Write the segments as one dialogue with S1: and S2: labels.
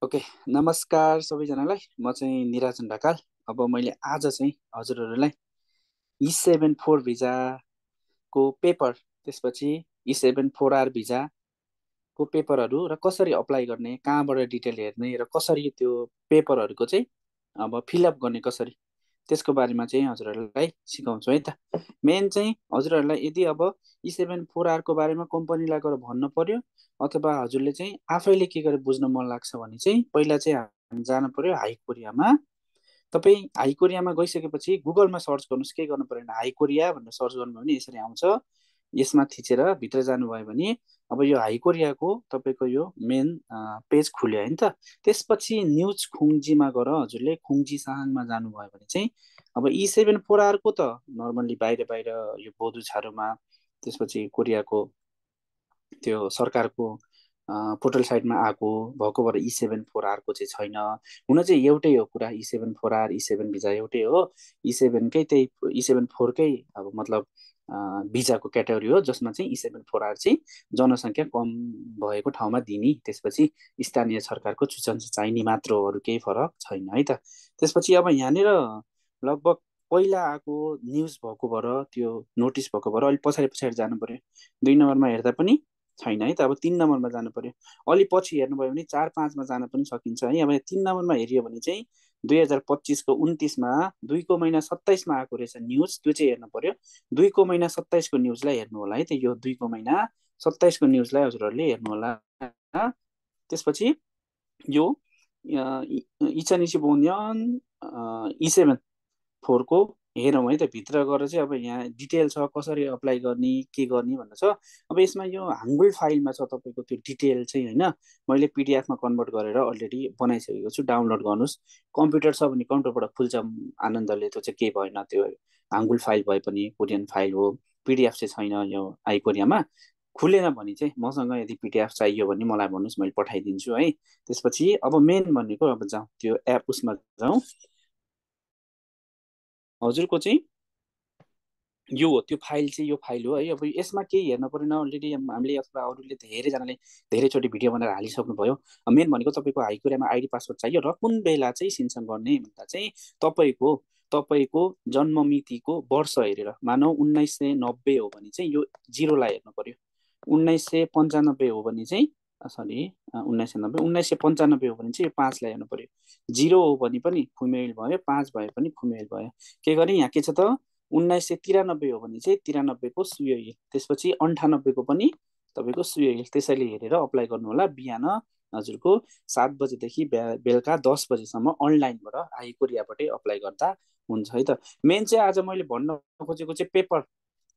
S1: Okay, नमस्कार सबैजनालाई। म चाहिँ निराजन ढकाल। अब मैले आज चाहिँ हजुरहरूलाई E74 भिजाको पेपर, त्यसपछि E74R भिजाको पेपरहरू र कसरी अप्लाई गर्ने, कहाँबाट डिटेल हेर्ने र कसरी त्यो पेपरहरूको चाहिँ अब फिलअप गर्ने कसरी, त्यसको बारेमा चाहिँ हजुरहरूलाई सिकाउँछु है त। मेन चाहिँ हजुरहरूलाई यदि अब E74R को बारेमा कम्पनीलाई गएर भन्नु पर्यो अथवा हजुरले चाहिँ आफैले के गरेर बुझ्न मन लाग्छ भने चाहिँ पहिला चाहिँ हामी जानु पर्यो हाई कोरियामा। तपाईँ हाई कोरियामा गइसकेपछि गुगलमा सर्च गर्नुहोस्, के गर्नु परेन, हाई कोरिया भनेर सर्च गर्नुभयो भने यसरी आउँछ। यसमा थिचेर भित्र जानुभयो भने अब यो हाई कोरियाको तपाईँको यो मेन पेज खुल्यो होइन त। त्यसपछि न्युज खुङ्जीमा गएर हजुरले खुङ्जी साहाङमा जानुभयो भने चाहिँ अब E74R को त नर्मल्ली बाहिर बाहिर यो बोधुछारोमा, त्यसपछि कोरियाको त्यो सरकारको पोर्टल साइटमा आएको भएको भएर E74R को चाहिँ छैन। हुन चाहिँ एउटै हो कुरा, E74R E7 भिजा एउटै हो। E7कै त्यही E74कै अब मतलब भिजाको क्याटेगोरी हो, जसमा चाहिँ E74R चाहिँ जनसङ्ख्या कम भएको ठाउँमा दिने, त्यसपछि स्थानीय सरकारको सुचना चाहिने मात्र हो, अरू केही फरक छैन है त। त्यसपछि अब यहाँनिर लगभग पहिला आएको न्युज भएको भएर त्यो नोटिस भएको भएर अलिक पछाडि पछाडि जानु पर्यो। 2 नम्बरमा हेर्दा पनि छैन है त। अब 3 नम्बरमा जानु पर्यो। अलिक पछि हेर्नुभयो भने 4-5मा जान पनि सकिन्छ है। अब 3 नम्बरमा हेऱ्यो भने चाहिँ 2025को 29मा 2 को महिना 27मा आएको रहेछ न्युज, त्यो चाहिँ हेर्नु पर्यो। 2 को महिना 27को न्युजलाई हेर्नु होला है त। यो 2 को महिना 27को न्युजलाई हजुरहरूले हेर्नु होला। त्यसपछि यो इचानिसी बोन्यन E74को हेरौँ है त। भित्र गएर चाहिँ अब यहाँ डिटेल छ कसरी अप्लाई गर्ने के गर्ने भनेर छ। अब यसमा यो हाङ्गुल फाइलमा छ तपाईँको त्यो डिटेल चाहिँ होइन। मैले पिडिएफमा कन्भर्ट गरेर अलरेडी बनाइसकेको छु, डाउनलोड गर्नुहोस्। कम्प्युटर छ भने कम्प्युटरबाट खुल्छ आनन्दले, त्यो चाहिँ केही भएन। त्यो हाङ्गुल फाइल भए पनि कोरियन फाइल हो, पिडिएफ चाहिँ छैन यो आई कोरियामा। खुलेन भने चाहिँ मसँग यदि पिडिएफ चाहियो भने मलाई भन्नुहोस्, मैले पठाइदिन्छु है। त्यसपछि अब मेन भनेको अब जाउँ त्यो एप उसमा जाउँ। हजुरको चाहिँ यो हो त्यो फाइल चाहिँ, यो फाइल हो है। अब यसमा केही हेर्न परेन, अलरेडी हामीले अथवा अरूले धेरैजनाले धेरैचोटि भिडियो बनाएर हालिसक्नुभयो। मेन भनेको तपाईँको हाई कोरियामा आइडी पासवर्ड चाहियो र कुन बेला चाहिँ सिन्सन गर्ने भन्दा चाहिँ तपाईँको तपाईँको जन्म मितिको वर्ष हेरेर, मानौ 1990 हो भने चाहिँ यो जिरोलाई हेर्नु पर्यो। 1995 हो भने चाहिँ सरी 1995 हो भने चाहिँ यो 5लाई हेर्नु पर्यो। 0 हो भने पनि फुमेल भयो, 5 भए पनि फुमेल भयो। के गर्ने यहाँ के छ त, 1993 हो भने चाहिँ 93को सुयोहिल, त्यसपछि 98को पनि तपाईँको सुयोहिल। त्यसैले हेरेर अप्लाई गर्नु होला। बिहान हजुरको 7 बजेदेखि बेलुका 10 बजेसम्म अनलाइनबाट आई कोरियाबाटै अप्लाई गर्दा हुन्छ है त। मेन चाहिँ आज मैले भन्न खोजेको चाहिँ पेपर,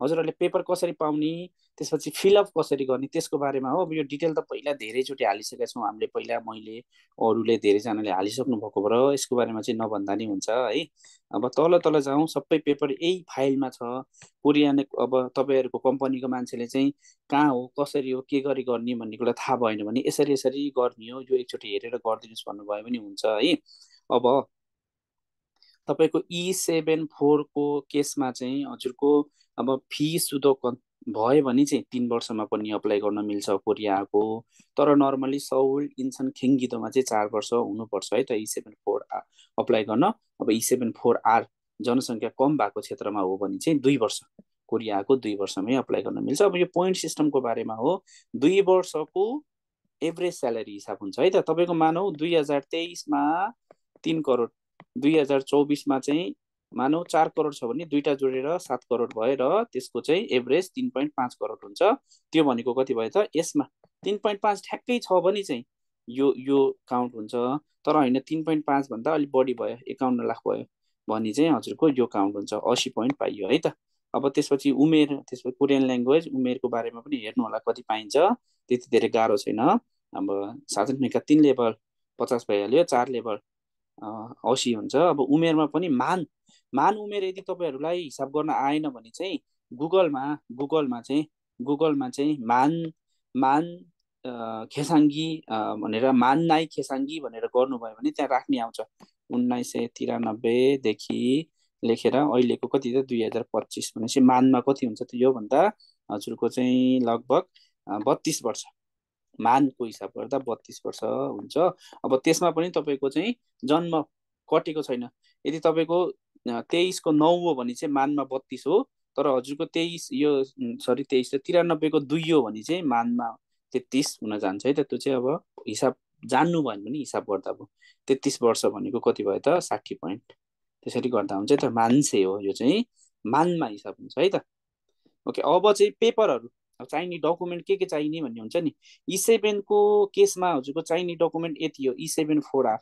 S1: हजुरहरूले पेपर कसरी पाउने, त्यसपछि फिलअप कसरी गर्ने, त्यसको बारेमा हो। अब यो डिटेल त पहिला धेरैचोटि हालिसकेका छौँ हामीले, पहिला मैले, अरूले धेरैजनाले हालिसक्नु भएको भएर यसको बारेमा चाहिँ नभन्दा नि हुन्छ है। अब तल तल जाउँ, सबै पेपर यही फाइलमा छ। कोरियन अब तपाईँहरूको कम्पनीको मान्छेले चाहिँ कहाँ हो कसरी हो के गरी गर्ने भन्ने कुरा थाहा भएन भने यसरी यसरी गर्ने हो, यो एकचोटि हेरेर गरिदिनुहोस् भन्नुभयो भने हुन्छ है। अब तपाईँको E74को केसमा चाहिँ हजुरको अब फी सुदोकन भयो भने चाहिँ 3 वर्षमा पनि अप्लाई गर्न मिल्छ कोरियाको। तर नर्मली सौल इन्सन खेङ्गिदोमा चाहिँ 4 वर्ष हुनुपर्छ है त E74 अप्लाई गर्न। अब E74R जनसङ्ख्या कम भएको क्षेत्रमा हो भने चाहिँ 2 वर्ष, कोरियाको 2 वर्षमै अप्लाई गर्न मिल्छ। अब यो पोइन्ट सिस्टमको बारेमा हो। 2 वर्षको एभरेज स्यालेरी हिसाब हुन्छ है त। तपाईँको मानौ 2023मा 3 करोड, 2024मा चाहिँ मानौ 4 करोड छ भने दुईटा जोडेर 7 करोड भयो र त्यसको चाहिँ एभरेज 3.5 करोड हुन्छ। त्यो भनेको कति भयो त, यसमा 3.5 ठ्याक्कै छ भने चाहिँ यो काउन्ट हुन्छ। तर होइन 3.5 भन्दा अलिक बढी भयो, 51 लाख भयो भने चाहिँ हजुरको यो काउन्ट हुन्छ, 80 पोइन्ट पाइयो है त। अब त्यसपछि उमेर, त्यसपछि कोरियन ल्याङ्ग्वेज उमेरको बारेमा पनि हेर्नु होला कति पाइन्छ। त्यति धेरै गाह्रो छैन। अब साधारणका 3 लेभल 50 भइहाल्यो, 4 लेभल 80 हुन्छ। अब उमेरमा पनि मान उमेर यदि तपाईँहरूलाई हिसाब गर्न आएन भने चाहिँ गुगलमा चाहिँ मान मान खेसाङ्गी भनेर, मान नाइ खेसाङ्गी भनेर गर्नुभयो भने त्यहाँ राख्ने आउँछ। 1993देखि लेखेर अहिलेको कति त 2025 भनेपछि मानमा कति हुन्छ त, यो भन्दा हजुरको चाहिँ लगभग 32 वर्ष मानको हिसाब गर्दा 32 वर्ष हुन्छ। अब त्यसमा पनि तपाईँको चाहिँ जन्म कटेको छैन। यदि तपाईँको 23 को 9 हो भने चाहिँ मानमा 32 हो, तर हजुरको 23 यो सरी 23 93 को 2 हो भने चाहिँ मानमा 33 हुन जान्छ है त। त्यो चाहिँ अब हिसाब जान्नु भएन भने हिसाब गर्दा अब 33 वर्ष भनेको कति भयो त 60 पोइन्ट, त्यसरी गर्दा हुन्छ है त। मान्छे हो यो चाहिँ, मानमा हिसाब हुन्छ है त। ओके, अब चाहिँ पेपरहरू चाहिने डकुमेन्ट के चाहिने भन्ने हुन्छ नि। E7 को केसमा हजुरको चाहिने डकुमेन्ट यति हो, E7 4R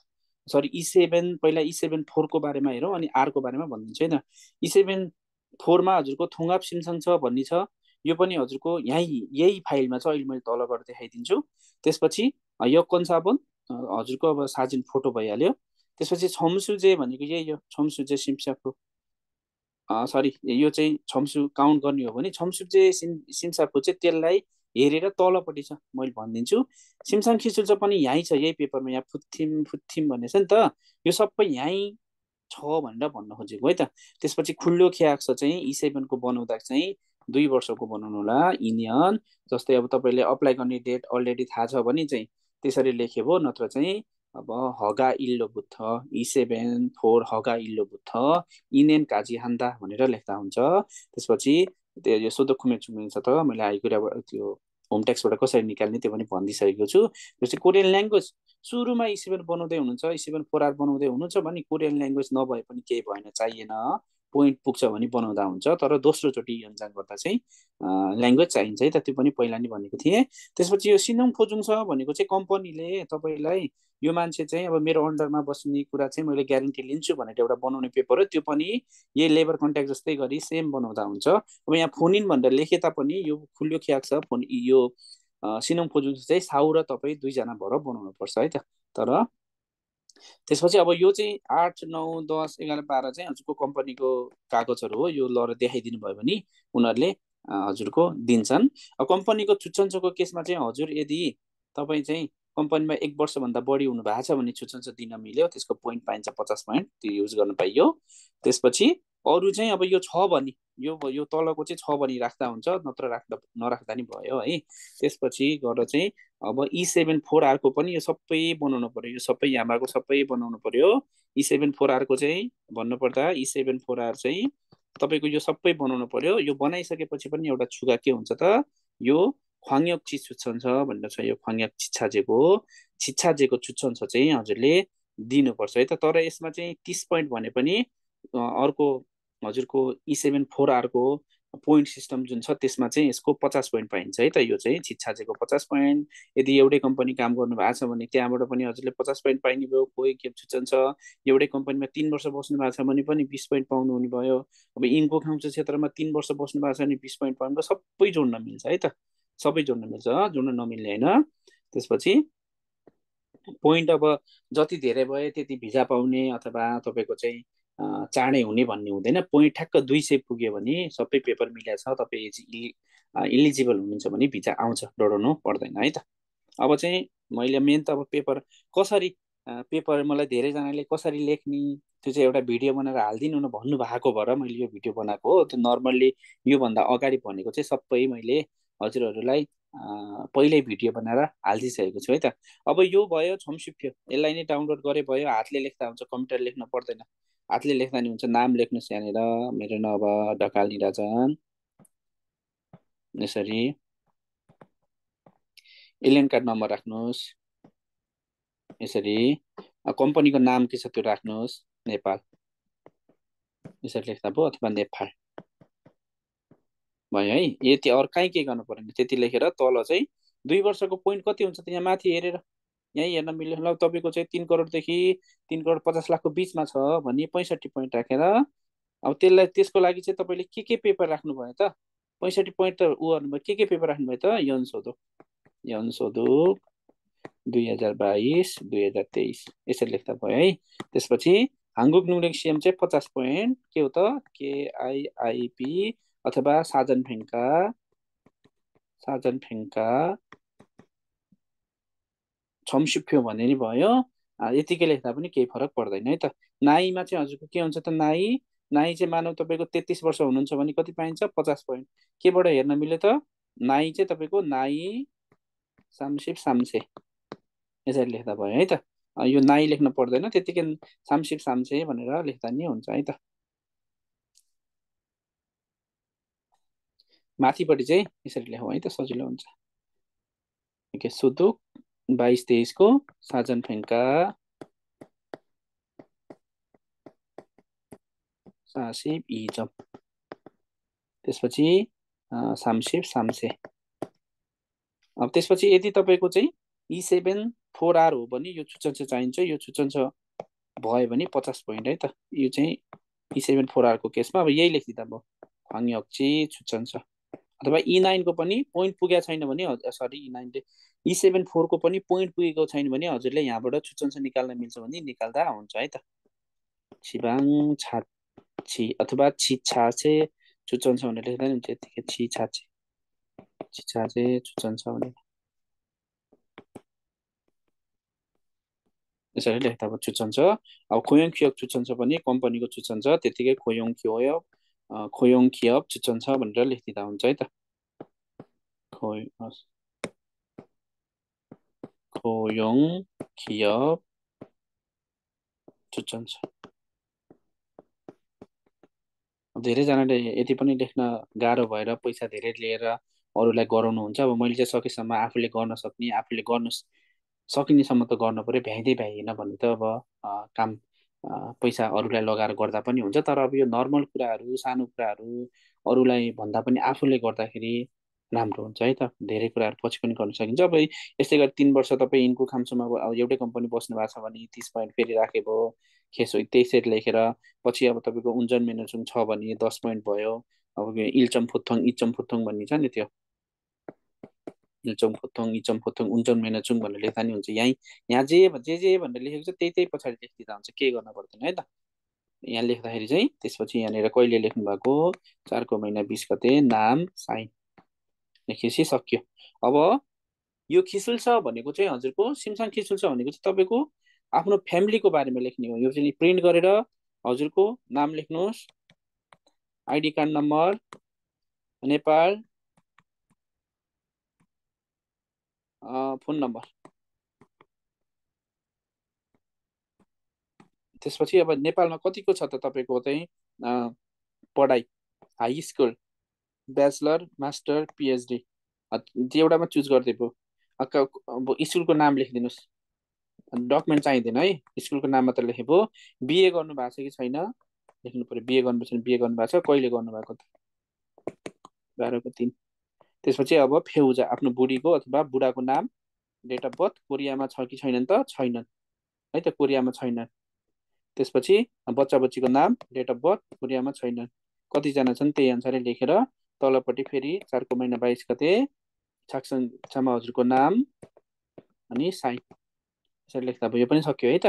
S1: सरी E7 पहिला E7 4 को बारेमा हेरौँ अनि R को बारेमा भनिदिन्छु है त। E7 4 मा हजुरको थुङ्गाप सिमसङ छ भन्ने छ, यो पनि हजुरको यही फाइलमा छ, अहिले मैले तल गरेर देखाइदिन्छु। त्यसपछि यो कन्साबन हजुरको अब साजिन फोटो भइहाल्यो। त्यसपछि छम्सुजे भनेको यही हो, छम्सुजे सिमसाको सरी यो चाहिँ छम्सु काउन्ट गर्ने हो भने छम्सुजे सिमसाको चाहिँ त्यसलाई हेरेर तलपट्टि छ, मैले भनिदिन्छु। सिमसाङ खिचुल्चो पनि यहीँ छ, यही पेपरमा यहाँ फुत्थिम फुत्थिम भन्ने छ नि त, यो सबै यहीँ छ भनेर भन्न खोजेको है त। त्यसपछि खुल्लो ख्याक्स चाहिँ E7 को बनाउँदा चाहिँ 2 वर्षको बनाउनु होला इन्डियन। जस्तै अब तपाईँले अप्लाई गर्ने डेट अलरेडी थाहा छ भने चाहिँ त्यसरी लेख्यो भयो, नत्र चाहिँ अब हगा इल्लो बुद्ध E7 4 हगा इल्लो बुद्ध इनेन काजी हान्दा भनेर लेख्दा हुन्छ। त्यसपछि त्यो यो सोधोखुमे चुमिन्छ त मैले आइकुरा त्यो होम ट्याक्सबाट कसरी निकाल्ने त्यो पनि भनिदिइसकेको छु। त्यो चाहिँ कोरियन ल्याङ्ग्वेज सुरुमा E7 बनाउँदै हुनुहुन्छ, E7 4R बनाउँदै हुनुहुन्छ भने कोरियन ल्याङ्ग्वेज नभए पनि केही भएन, चाहिएन, पोइन्ट पुग्छ भने बनाउँदा हुन्छ। तर दोस्रोचोटि यन्जाङ गर्दा चाहिँ ल्याङ्ग्वेज चाहिन्छ है त, त्यो पनि पहिला नि भनेको थिएँ। त्यसपछि यो सिनोङ फोजुङ छ भनेको चाहिँ कम्पनीले तपाईँलाई यो मान्छे चाहिँ अब मेरो अन्डरमा बस्ने कुरा चाहिँ मैले ग्यारेन्टी लिन्छु भनेर एउटा बनाउने पेपर हो, त्यो पनि यही लेबर कन्ट्याक्ट जस्तै गरी सेम बनाउँदा हुन्छ। अब यहाँ फोन इन भनेर लेखे तापनि यो खुल्यो ख्याक छ, फोन यो सिनोङ फोजुङ चाहिँ साउ र तपाईँ दुईजना भएर बनाउनु पर्छ है त। तर त्यसपछि अब यो चाहिँ 8 9 10 11 12 चाहिँ हजुरको कम्पनीको कागजहरू हो, यो लर देखाइदिनु भयो भने उनीहरूले हजुरको दिन्छन्। अब कम्पनीको छुट्टन्छको केसमा चाहिँ हजुर यदि तपाईँ चाहिँ कम्पनीमा 1 वर्षभन्दा बढी हुनु भएको छ भने छुट्टन्छ दिन मिल्यो, त्यसको पोइन्ट पाइन्छ 50 पोइन्ट, त्यो युज गर्न पाइयो। त्यसपछि अरू चाहिँ अब यो छ भने यो तलको चाहिँ छ भने राख्दा हुन्छ, नत्र राख्दा नराख्दा नि भयो है। त्यसपछि गएर चाहिँ अब E7 4R को पनि यो सबै बनाउनु पर्यो, यो सबै यामाको सबै बनाउनु पर्यो। E7 4R को चाहिँ भन्नुपर्दा E7 4R चाहिँ तपाईँको यो सबै बनाउनु पर्यो। यो बनाइसकेपछि पनि एउटा छुगा के हुन्छ त, यो ख्वाङ्यक चिज छुच्छन्छ भनेर छ, यो ख्वाङ्यक छिच्छाजेको छिच्छाजेको छुच्छन्छ चाहिँ हजुरले दिनुपर्छ है त। तर यसमा चाहिँ 30 पोइन्ट भने पनि अर्को हजुरको E7 4R को पोइन्ट सिस्टम जुन छ त्यसमा चाहिँ यसको 50 पोइन्ट पाइन्छ है त। यो चाहिँ छिच्छाजेको 50 पोइन्ट, यदि एउटै कम्पनी काम गर्नु भएको छ भने त्यहाँबाट पनि हजुरले 50 पोइन्ट पाइने भयो। कोही के छुच्छन्छ एउटै कम्पनीमा 3 वर्ष बस्नु भएको छ भने पनि 20 पोइन्ट पाउनु हुने भयो। अब इनको खाउँछ क्षेत्रमा 3 वर्ष बस्नु भएको छ भने 20 पोइन्ट पाउनु, सबै जोड्न मिल्छ है त, सबै जोड्न मिल्छ, जोड्न नमिल्ने होइन। त्यसपछि पोइन्ट अब जति धेरै भयो त्यति भिजा पाउने अथवा तपाईँको चाहिँ चाँडै हुने भन्ने हुँदैन। पोइन्ट ठ्याक्क 200 पुग्यो भने सबै पेपर मिलाएको छ, तपाईँ इलिजिबल हुनुहुन्छ भने भिजा आउँछ, डराउनु पर्दैन है त। अब चाहिँ मैले मेन त अब पेपर कसरी पेपर मलाई धेरैजनाले कसरी लेख्ने त्यो चाहिँ एउटा भिडियो बनाएर हालिदिनु न भन्नुभएको भएर मैले यो भिडियो बनाएको हो। त्यो नर्मल्ली योभन्दा अगाडि भनेको चाहिँ सबै मैले हजुरहरूलाई पहिल्यै भिडियो बनाएर हालिदिइसकेको छु है त। अब यो भयो छमसिप्यो, यसलाई नै डाउनलोड गरे भयो, हातले लेख्दा हुन्छ, कम्प्युटर लेख्न पर्दैन। हातले लेख्दा नि हुन्छ, नाम लेख्नुहोस् यहाँनिर, मेरो नाम ढकाल निराजन, यसरी एलियन कार्ड नम्बर राख्नुहोस्, यसरी कम्पनीको नाम के छ त्यो राख्नुहोस्, नेपाल यसरी लेख्दा भयो, अथवा नेपाल भयो है। यति अरू कहीँ केही गर्नु परेन, त्यति लेखेर तल चाहिँ 2 वर्षको पोइन्ट कति हुन्छ त यहाँ माथि हेरेर यहीँ हेर्न मिल्यो। ल तपाईँको चाहिँ 3 करोडदेखि 3 करोड 50 लाखको बिचमा छ भने 65 पोइन्ट राखेर अब त्यसलाई त्यसको लागि चाहिँ तपाईँले के पेपर राख्नुभयो त, 65 पोइन्ट त ऊ गर्नुभयो, के पेपर राख्नुभयो त, यन सोधो 2022 2023 यसरी लेख्दा भयो है। त्यसपछि हाङ्गुक नुलेङ सिएम चाहिँ 50 पोइन्ट के हो त, KIIP अथवा साजन फेङ्का छमसिप्यो भन्ने नि भयो। यतिकै लेख्दा पनि केही फरक पर्दैन है त। नाईमा चाहिँ हजुरको के हुन्छ त, नाई चाहिँ मानव तपाईँको 33 वर्ष हुनुहुन्छ भने कति पाइन्छ 50 पोइन्ट। केबाट हेर्न मिल्यो त, नाई चाहिँ तपाईँको नाई सामसिप साम्से यसरी लेख्दा भयो है त। यो नाइ लेख्न पर्दैन, त्यतिकै सामसिप साम्से भनेर लेख्दा नि हुन्छ है त। माथिपट्टि चाहिँ यसरी लेखौँ है त, सजिलो हुन्छ। ओके, सुतुक 22-23 को साजन फेङ्का सासिप इजम, त्यसपछि सामसिप साम्से। अब त्यसपछि यदि तपाईँको चाहिँ E7 4R हो भने यो छुचन्छ चाहिन्छ, यो छुचन्छ भयो भने 50 पोइन्ट है त। यो चाहिँ E7 4R को केसमा अब यही लेखिदिँदा भयो, ख्वाङयक्ची छुचन्छ। अथवा E9 को पनि पोइन्ट पुगेको छैन भने, सरी E9 ले E7 4 को पनि पोइन्ट पुगेको छैन भने हजुरले यहाँबाट छुचन्छ निकाल्न मिल्छ भने निकाल्दा हुन्छ है त। छिबाङ छाछी अथवा छिछाछे छुचन्छ भनेर लेख्दा नि हुन्छ यतिकै, छिछाछे छिछाछे छुचन्छ भनेर यसरी लेख्दा अब छुचन्छ। अब खोयोङ खियोक छुचन्छ भने कम्पनीको छुचन्छ, त्यतिकै खोयोङ खियोक खोयोङ खियप छुचन्छ भनेर लेखिदिँदा हुन्छ है त। खोयोङ खियप छुचन्छ। धेरैजनाले यति पनि लेख्न गाह्रो भएर पैसा धेरै लिएर अरूलाई गराउनुहुन्छ। अब मैले चाहिँ सकेसम्म आफूले गर्न सक्ने, आफूले गर्न सकिनेसम्म त गर्नु पऱ्यो, भ्याइँदै भ्याइएन भने त अब काम पैसा अरूलाई लगाएर गर्दा पनि हुन्छ। तर अब यो नर्मल कुराहरू, सानो कुराहरू अरूलाई भन्दा पनि आफूले गर्दाखेरि राम्रो हुन्छ है त। धेरै कुराहरू पछि पनि गर्न सकिन्छ। अब यस्तै गरी 3 वर्ष तपाईँ यिनको खामसम्म अब एउटै कम्पनी बस्नु भएको छ भने 30 पोइन्ट फेरि राखे भयो, खेसो 23 लेखेर पछि अब तपाईँको उन्जन मेनचुङ छ भने 10 पोइन्ट भयो। अब इल्चम फुत्थङ इचम फुत्थङ भन्ने छ नि, त्यो इल्चम फुत्थङ इचम फुत्थङ उन्जन मेनचुङ भनेर लेख्दा नि हुन्छ। यहाँ जे भनेर लेखेको छ त्यही पछाडि लेखिदिँदा हुन्छ, केही गर्न पर्दैन है त। यहाँ लेख्दाखेरि चाहिँ त्यसपछि यहाँनिर कहिले लेख्नु भएको 4 को महिना 20 गते नाम साइन लेखेपछि सक्यो। अब यो खिसुल छ भनेको चाहिँ हजुरको सिमसाङ खिसुल छ भनेको चाहिँ तपाईँको आफ्नो फ्यामिलीको बारेमा लेख्ने हो। यो चाहिँ प्रिन्ट गरेर हजुरको नाम लेख्नुहोस्, ID card number, Nepal, phone number, त्यसपछि अब नेपालमा कतिको छ त तपाईँको चाहिँ पढाइ, high school, bachelor, master, PhD, एउटामा चुज गरिदिए भयो। अब स्कुलको नाम लेखिदिनुहोस्, डकुमेन्ट चाहिँदैन है, स्कुलको नाम मात्र लेखे भयो। बिए गर्नु भएको छ कि छैन लेख्नु पऱ्यो, बिए गर्नुभएको छैन, बिए गर्नुभएको छ, कहिले गर्नुभएको त 12 को 3। त्यसपछि अब फेउजा आफ्नो बुढीको अथवा बुढाको नाम, डेट अफ बर्थ, कोरियामा छ कि छैनन् त छैनन् है त, कोरियामा छैनन्। त्यसपछि बच्चा बच्चीको नाम, डेट अफ बर्थ, कोरियामा छैनन्, कतिजना छन् त्यही अनुसारले लेखेर तलपट्टि फेरि 4 को महिना 22 गते छाक्सङमा हजुरको नाम अनि साइन यसरी लेख्दा भयो। यो पनि सक्यो है त।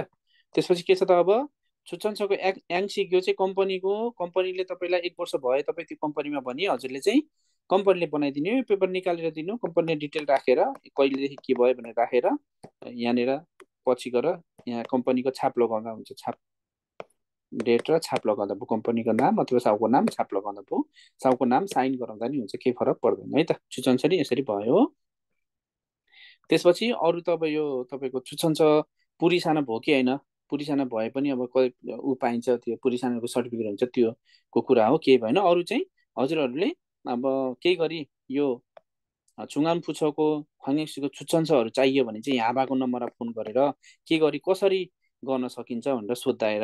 S1: त्यसपछि के छ त अब छुचन्छको याङ सिक्यो चाहिँ कम्पनीले तपाईँलाई 1 वर्ष भयो तपाईँ त्यो कम्पनीमा भने हजुरले चाहिँ कम्पनीले बनाइदिने हो, पेपर निकालेर दिनु, कम्पनीले डिटेल राखेर कहिलेदेखि के भयो भनेर राखेर यहाँनिर पछि गएर यहाँ कम्पनीको छाप लगाउँदा हुन्छ। छाप डेट र छाप लगाउँदा भयो, कम्पनीको नाम अथवा साउको नाम छाप लगाउँदा भयो, साउको नाम साइन गराउँदा नि हुन्छ, केही फरक पर्दैन है त। छुचन्छ नि यसरी भयो। त्यसपछि अरू त अब यो तपाईँको छुचन्छ पुरी साना भयो कि होइन, पुरी साना भए पनि अब ऊ पाइन्छ, त्यो पुरी सानाको सर्टिफिकेट हुन्छ, त्योको कुरा हो, केही भएन। अरू चाहिँ हजुरहरूले अब केही गरी यो छुङआन फुछोको ख्वाङयक्सीको छुचन्छहरू चाहियो भने चाहिँ यहाँ भएको नम्बरमा फोन गरेर के गरी कसरी गर्न सकिन्छ भनेर सोधाएर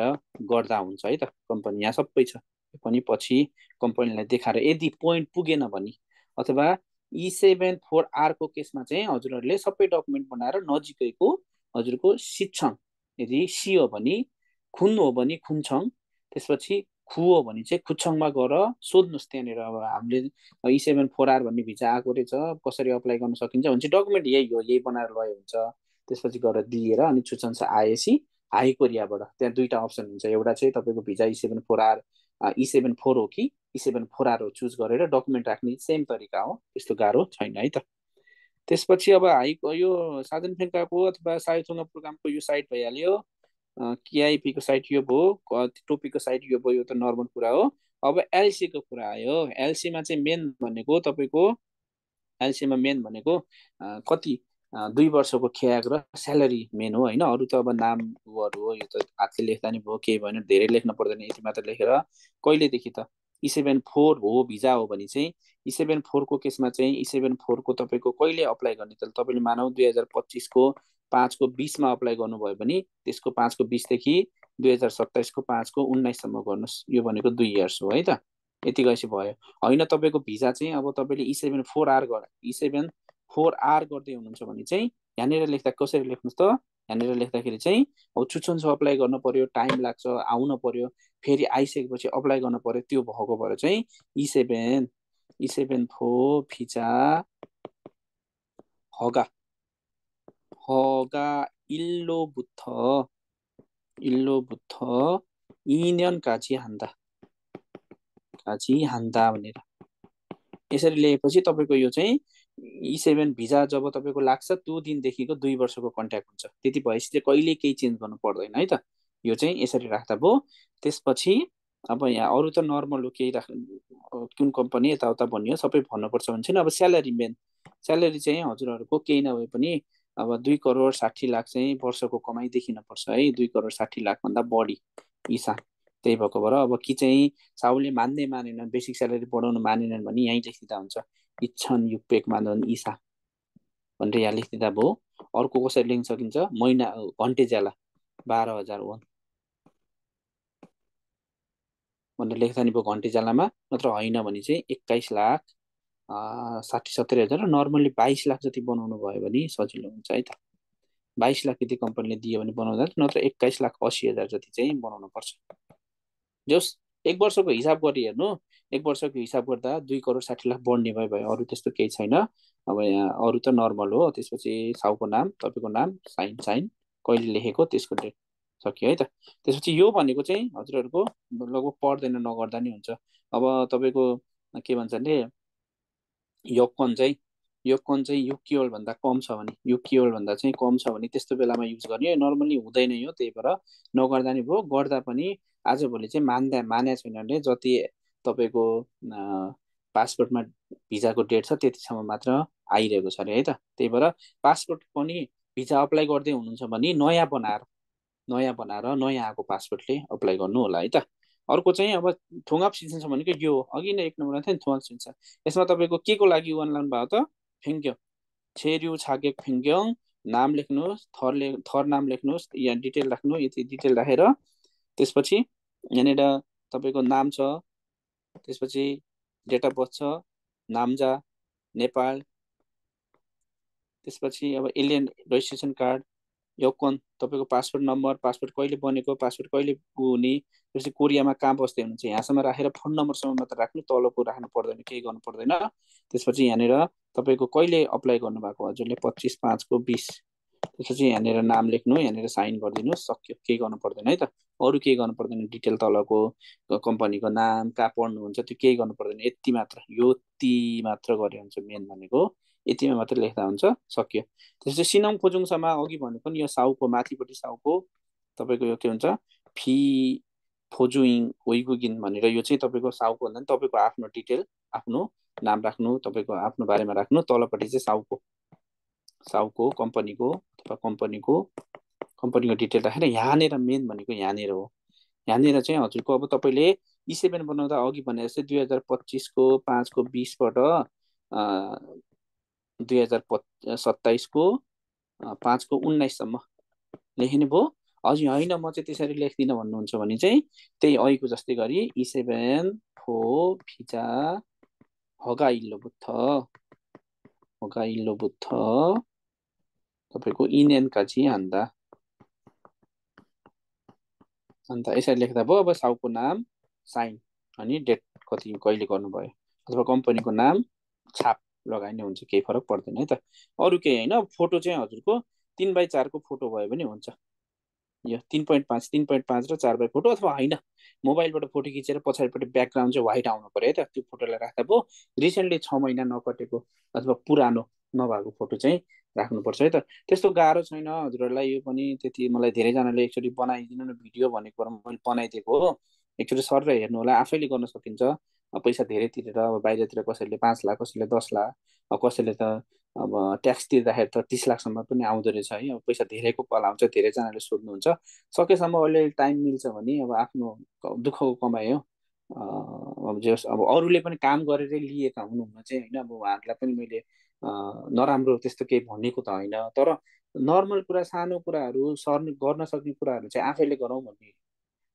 S1: गर्दा हुन्छ है त। कम्पनी यहाँ सबै छ, पनि पछि कम्पनीलाई देखाएर यदि पोइन्ट पुगेन भने अथवा E7 4R को केसमा चाहिँ हजुरहरूले सबै डकुमेन्ट बनाएर नजिकैको हजुरको सिच्छङ, यदि सी हो भने, खुन हो भने खुन्छङ, त्यसपछि खु हो भने चाहिँ खुच्छङमा गएर सोध्नुहोस्। त्यहाँनिर अब हामीले E7 4R भन्ने भिजा आएको रहेछ, कसरी अप्लाई गर्न सकिन्छ भने चाहिँ डकुमेन्ट यही हो, यही बनाएर लयो हुन्छ। त्यसपछि गएर दिएर अनि छुचन्छ आएपछि हाई कोरियाबाट त्यहाँ दुईवटा अप्सन हुन्छ, एउटा चाहिँ तपाईँको भिजा E7 4R E7 4 हो कि E7 4R हो, चुज गरेर डकुमेन्ट राख्ने सेम तरिका हो, त्यस्तो गाह्रो छैन है त। त्यसपछि अब यो साधन फेन्काको अथवा सायोथुङ्गा प्रोग्रामको यो साइट भइहाल्यो, केआइपीको साइट यो भयो, टोपीको साइट यो भयो, यो त नर्मल कुरा हो। अब एलसीको कुरा आयो। एलसीमा चाहिँ मेन भनेको तपाईँको, एलसीमा मेन भनेको कति 2 वर्षको ख्याग र स्यालेरी मेन हो होइन। अरू त अब नामहरू हो, यो त हातले लेख्दा नि भयो, केही भएन, धेरै लेख्न पर्दैन, यति मात्र लेखेर कहिलेदेखि त E74 हो भिजा हो भने चाहिँ E74 को केसमा चाहिँ E74 को तपाईँको कहिले अप्लाई गर्ने त तपाईँले मानौ 2025 को 5 को 20मा अप्लाई गर्नुभयो भने त्यसको 5 को 20देखि 2027 को 5 को 19सम्म गर्नुहोस्। यो भनेको 2 इयर्स हो है त। यति गएपछि भयो होइन। तपाईँको भिजा चाहिँ अब तपाईँले E74R गर्दै हुनुहुन्छ भने चाहिँ यहाँनिर लेख्दा कसरी लेख्नुहोस् त, यहाँनिर लेख्दाखेरि चाहिँ अब छुच्छुन्छ अप्लाई गर्नु पर्यो, टाइम लाग्छ, आउन पर्यो, फेरि आइसकेपछि अप्लाई गर्नु पर्यो, त्यो भएको भएर चाहिँ E74 भिजा 허가 일로부터 2년까지 한다 भनेर यसरी लेखेपछि तपाईँको यो चाहिँ E7 भिजा जब तपाईँको लाग्छ त्यो दिनदेखिको 2 वर्षको कन्ट्याक्ट हुन्छ। त्यति भएपछि चाहिँ कहिले केही चेन्ज गर्नु पर्दैन है त। यो चाहिँ यसरी राख्दा भयो। त्यसपछि अब यहाँ अरू त नर्मल हो, केही कुन कम्पनी यताउता भनियो सबै भन्नुपर्छ भने चाहिँ अब स्यालेरी मेन। स्यालेरी चाहिँ हजुरहरूको केही नभए पनि अब 2,60,00,000 चाहिँ वर्षको कमाइ देखिनुपर्छ है। 2,60,00,000 भन्दा बढी इसा। त्यही भएको भएर अब कि चाहिँ साउले मान्दै मानेनन्, बेसिक स्यालेरी बढाउनु मानेनन् भने यहीँ लेखिदिँदा हुन्छ इच्छन युपेक मानन इसा भनेर यहाँ लेखिदिँदा भयो। अर्को कसरी लेख्न सकिन्छ, महिना घन्टे ज्याला 12,000 वन भनेर लेख्दा नि भयो घन्टे ज्यालामा। नत्र होइन भने चाहिँ 21,60,70,000 नर्मल्ली 22,00,000 जति बनाउनु भयो भने सजिलो हुन्छ है त। 22,00,000 यदि कम्पनीले दियो भने बनाउँदा, नत्र 21,80,000 जति चाहिँ बनाउनु पर्छ। जस 1 वर्षको हिसाब गरी हेर्नु, 1 वर्षको हिसाब गर्दा 2,60,00,000 बढ्ने भयो। अरू त्यस्तो केही छैन। अब यहाँ अरू त नर्मल हो। त्यसपछि साउको नाम, तपाईँको नाम, साइन कहिले लेखेको त्यसको डेट सक्यो है त। त्यसपछि यो भनेको चाहिँ हजुरहरूको लगभग पढ्दैन नगर्दा नि हुन्छ। अब तपाईँको के भन्छ भने योक्कन चाहिँ युक्योल भन्दा कम छ भने, युक्योल भन्दा चाहिँ कम छ भने त्यस्तो बेलामा युज गर्ने, नर्मली हुँदैन यो। त्यही भएर नगर्दा नि भयो। गर्दा पनि आजभोलि चाहिँ माने छैन भने जति तपाईँको पासपोर्टमा भिजाको डेट छ त्यतिसम्म मात्र आइरहेको छ अरे है त। त्यही भएर पासपोर्ट पनि भिजा अप्लाई गर्दै हुनुहुन्छ भने नयाँ बनाएर नयाँ आएको पासपोर्टले अप्लाई गर्नु होला है त। अर्को चाहिँ अब थुङ्गाप सिन्सन छ भनेको यो अघि नै 1 नम्बरमा थियो नि थुङ्गाप सिन्सन। यसमा तपाईँको के को लागि वान लाउनु भएको त, फेङ्क्यो छेर्यु छागेक फेङ्क्योङ नाम लेख्नुहोस्, थर नाम लेख्नुहोस्, यहाँ डिटेल राख्नु, यति डिटेल राखेर त्यसपछि यहाँनिर तपाईँको नाम छ, त्यसपछि डेट अफ बर्थ छ, नामजा नेपाल, त्यसपछि अब एलियन रेजिस्ट्रेसन कार्ड, योक्कन तपाईँको पासपोर्ट नम्बर, पासपोर्ट कहिले बनेको, पासपोर्ट कहिले हुने, त्यसपछि कोरियामा कहाँ बस्दै हुनुहुन्छ यहाँसम्म राखेर फोन नम्बरसम्म मात्र राख्नु, तलको राख्नु पर्दैन, केही गर्नु पर्दैन। त्यसपछि यहाँनिर तपाईँको कहिले अप्लाई गर्नुभएको हजुरले 25/5/20, त्यसपछि यहाँनिर नाम लेख्नु, यहाँनिर साइन गरिदिनु, सक्यो, केही गर्नु पर्दैन है त। अरू केही गर्नु पर्दैन, डिटेल तलको कम्पनीको नाम, कहाँ पढ्नुहुन्छ त्यो केही गर्नु पर्दैन, यति मात्र, यो ती मात्र गरे हुन्छ। मेन भनेको यतिमा मात्र लेख्दा हुन्छ, सक्यो। त्यसपछि सिनङ खोजुङसम्म अघि भनेको नि यो साउको माथिपट्टि साउको तपाईँको यो के हुन्छ फी फोजुइङ ओइगुगिन भनेर, यो चाहिँ तपाईँको साउको भन्दा नि तपाईँको आफ्नो डिटेल, आफ्नो नाम राख्नु, तपाईँको आफ्नो बारेमा राख्नु। तलपट्टि चाहिँ साउको कम्पनीको डिटेल राखेर यहाँनिर मेन भनेको यहाँनिर हो। यहाँनिर चाहिँ हजुरको अब तपाईँले E7 बनाउँदा अघि भने जस्तै 2025 को 5/20बाट 2027 को 5/19सम्म लेखिने भयो। हजुर होइन म चाहिँ त्यसरी लेख्दिनँ भन्नुहुन्छ भने चाहिँ त्यही अहिलेको जस्तै गरी E7 फो भिजा 허가 일로부터 तपाईँको 2년까지 한다 अन्त यसरी लेख्दा भयो। अब साउको नाम, साइन अनि डेट कति कहिले गर्नुभयो, अथवा कम्पनीको नाम छाप लगाइने हुन्छ, केही फरक पर्दैन है त। अरू केही होइन। फोटो चाहिँ हजुरको 3/4 को फोटो भयो भने हुन्छ। यो 3.5 र 4 फोटो, अथवा होइन मोबाइलबाट फोटो खिचेर पछाडिपट्टि ब्याकग्राउन्ड चाहिँ व्हाइट आउनु पर्यो है त। त्यो फोटोलाई राख्दा भयो। रिसेन्टली 6 महिना नकटेको अथवा पुरानो नभएको फोटो चाहिँ राख्नुपर्छ है त। त्यस्तो गाह्रो छैन हजुरहरूलाई। यो पनि त्यति मलाई धेरैजनाले एकचोटि बनाइदिनु न भिडियो भनेको मैले बनाइदिएको हो। एकचोटि सर हेर्नु होला, आफैले गर्न सकिन्छ। पैसा धेरै तिरेर अब बाहिरतिर कसैले 5 लाख, कसैले 10 लाख, अब कसैले त अब ट्याक्स तिर्दाखेरि त 30 लाखसम्म पनि आउँदो रहेछ है। अब पैसा धेरैको पल आउँछ, धेरैजनाले सोध्नुहुन्छ। सकेसम्म अलिअलि टाइम मिल्छ भने अब आफ्नो दुःखको कमाइ हो। अब जे होस्, अब अरूले पनि काम गरेरै लिएका हुनुहुन्न चाहिँ होइन। अब उहाँहरूलाई पनि मैले नराम्रो त्यस्तो केही भनेको त होइन, तर नर्मल कुरा, सानो कुराहरू सर्ने गर्न सक्ने कुराहरू चाहिँ आफैले गरौँ भन्ने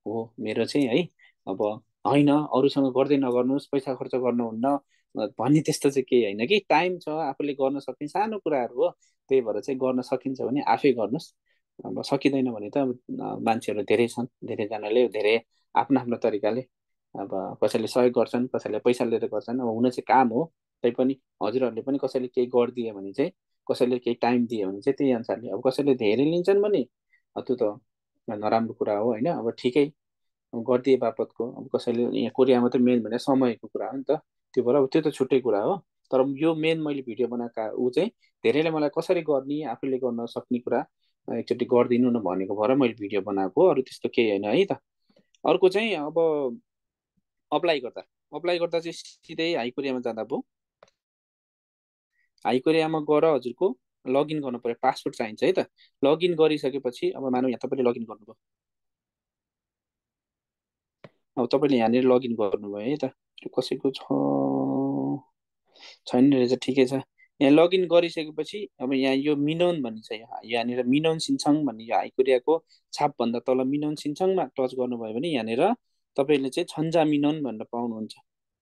S1: हो मेरो चाहिँ है। अब होइन अरूसँग गर्दै नगर्नुहोस्, पैसा खर्च गर्नुहुन्न भन्ने त्यस्तो चाहिँ केही होइन कि। टाइम छ, आफूले गर्न सक्ने सानो कुराहरू हो, त्यही भएर चाहिँ गर्न सकिन्छ भने आफै गर्नुहोस्। अब सकिँदैन भने त अब मान्छेहरू धेरै छन्, धेरैजनाले धेरै आफ्नो आफ्नो तरिकाले अब कसैले सहयोग गर्छन्, कसैले पैसा लिएर गर्छन्। अब हुन चाहिँ काम हो, तैपनि हजुरहरूले पनि कसैले केही गरिदियो भने चाहिँ, कसैले केही टाइम दियो भने चाहिँ त्यही अनुसारले। अब कसैले धेरै लिन्छन् भने त्यो त नराम्रो कुरा हो होइन। अब ठिकै गरिदिए बापतको, अब कसैले यहाँ कोरियामा त मेन भने समयको कुरा हो नि त। त्यो भएर अब त्यो त छुट्टै कुरा हो। तर यो मेन मैले भिडियो बनाएका ऊ चाहिँ धेरैले मलाई कसरी गर्ने, आफूले गर्न सक्ने कुरा एकचोटि गरिदिनु न भनेको भएर मैले भिडियो बनाएको हो, अरू त्यस्तो केही होइन है त। अर्को चाहिँ अब अप्लाई गर्दा चाहिँ सिधै हाइकोरियामा जाँदा भयो। हाइकोरियामा गएर हजुरको लगइन गर्नु पर्यो, पासपोर्ट चाहिन्छ है त। लगइन गरिसकेपछि अब मानव यहाँ तपाईँले लगइन गर्नुभयो, अब तपाईँले यहाँनिर लगइन गर्नुभयो है त। त्यो कसैको छैन रहेछ, ठिकै छ। यहाँ लगइन गरिसकेपछि अब यहाँ यो मिनोन भन्ने छ, यहाँनिर मिनोन सिन्छङ भन्ने यो हाइकोरियाको छापभन्दा तल मिनोन सिन्छङमा टच गर्नुभयो भने यहाँनिर तपाईँले चाहिँ छन्जा मिनोन भनेर पाउनुहुन्छ।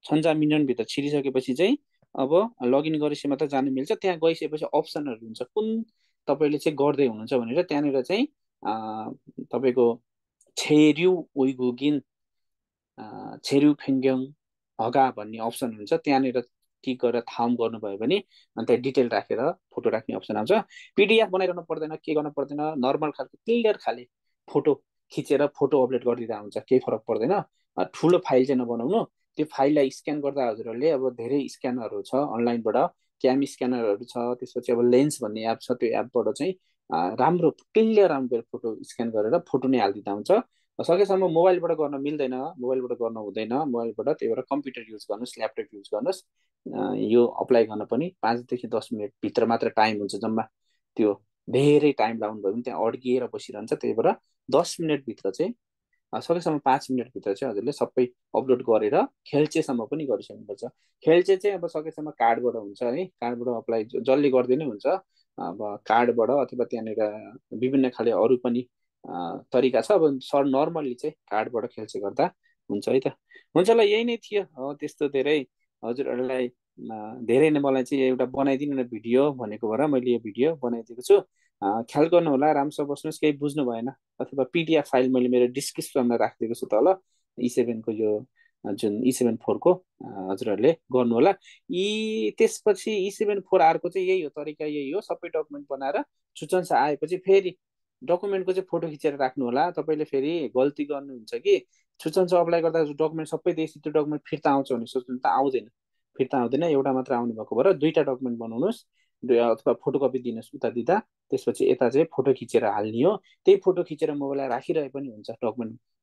S1: छन्जा मिनोनभित्र छिरिसकेपछि चाहिँ अब लगइन गरेपछि मात्रै जानु मिल्छ। त्यहाँ गइसकेपछि अप्सनहरू हुन्छ, कुन तपाईँले चाहिँ गर्दै हुनुहुन्छ भनेर। त्यहाँनिर चाहिँ तपाईँको छेर्यु उइगुगिन छेर्यु फेङ्ग्योङ हगा भन्ने अप्सन हुन्छ। त्यहाँनिर टिक गरेर थाम गर्नुभयो भने अनि त्यहाँ डिटेल राखेर फोटो राख्ने अप्सन आउँछ। पिडिएफ बनाइरहनु पर्दैन, के गर्नु पर्दैन, नर्मल खालको क्लियर खाले फोटो खिचेर फोटो अपलोड गरिदिँदा हुन्छ, केही फरक पर्दैन। ठुलो फाइल चाहिँ नबनाउनु। त्यो फाइललाई स्क्यान गर्दा हजुरहरूले अब धेरै स्क्यानरहरू छ अनलाइनबाट, क्याम स्क्यानरहरू छ, त्यसपछि अब लेन्स भन्ने एप छ, त्यो एपबाट चाहिँ राम्रो क्लियर राम्रो फोटो स्क्यान गरेर फोटो नै हालिदिँदा हुन्छ। सकेसम्म मोबाइलबाट गर्न मिल्दैन, मोबाइलबाट गर्न हुँदैन मोबाइलबाट, त्यही भएर कम्प्युटर युज गर्नुहोस्, ल्यापटप युज गर्नुहोस्। यो अप्लाई गर्न पनि 5 देखि 10 मिनटभित्र मात्र टाइम हुन्छ जम्मा। त्यो धेरै टाइम लाउनु भयो भने त्यहाँ अड्किएर बसिरहन्छ। त्यही भएर 10 मिनटभित्र चाहिँ सकेसम्म 5 मिनटभित्र चाहिँ हजुरले सबै अपलोड गरेर खेल्चेसम्म पनि गरिसक्नुपर्छ। खेल्चे चाहिँ अब सकेसम्म कार्डबाट हुन्छ है, कार्डबाट अप्लाई जसले गरिदिनै हुन्छ। अब कार्डबाट अथवा त्यहाँनिर विभिन्न खाले अरू पनि तरिका छ। अब सर नर्मल्ली चाहिँ कार्डबाट खेल्चे गर्दा हुन्छ है त। हुन्छ ल, यही नै थियो। त्यस्तो धेरै हजुरहरूलाई धेरै नै मलाई चाहिँ एउटा बनाइदिनु न भिडियो भनेको भएर मैले यो भिडियो बनाइदिएको छु। ख्याल गर्नु होला, राम्रोसँग बस्नुहोस्, केही बुझ्नु भएन अथवा पिडिएफ फाइल मैले मेरो डिस्क्रिप्सनमा राखिदिएको छु तल, E7 को यो जुन E7 4 को हजुरहरूले गर्नु होला। त्यसपछि E7 4R को चाहिँ यही हो, तरिका यही हो। सबै डकुमेन्ट बनाएर सूचना आएपछि फेरि डकुमेन्टको चाहिँ फोटो खिचेर राख्नु होला। तपाईँले फेरि गल्ती गर्नुहुन्छ कि सूचना अप्लाई गर्दा डकुमेन्ट सबै दिएपछि त्यो डकुमेन्ट फिर्ता आउँछ भने सोच्नु त आउँदैन, फिर्ता आउँदैन। एउटा मात्र आउने भएको भएर दुईवटा डकुमेन्ट बनाउनुहोस्, अथवा फोटोकपी दिनुहोस् उता दिँदा। त्यसपछि यता चाहिँ फोटो खिचेर हाल्ने हो। त्यही फोटो खिचेर मोबाइललाई राखिरहे पनि हुन्छ।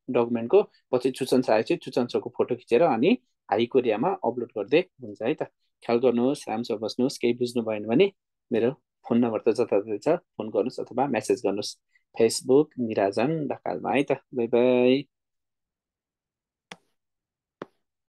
S1: डकुमेन्टको पछि सूचना आएपछि सूचनाको फोटो खिचेर अनि हाइकोरियामा अपलोड गर्दै हुन्छ है त। ख्याल गर्नुहोस्, राम्रोसँग बस्नुहोस्। केही बुझ्नु भएन भने मेरो फोन नम्बर त जताततै छ, फोन गर्नुहोस् अथवा मेसेज गर्नुहोस्। फेसबुक निराजन ढकालमा है त। By by.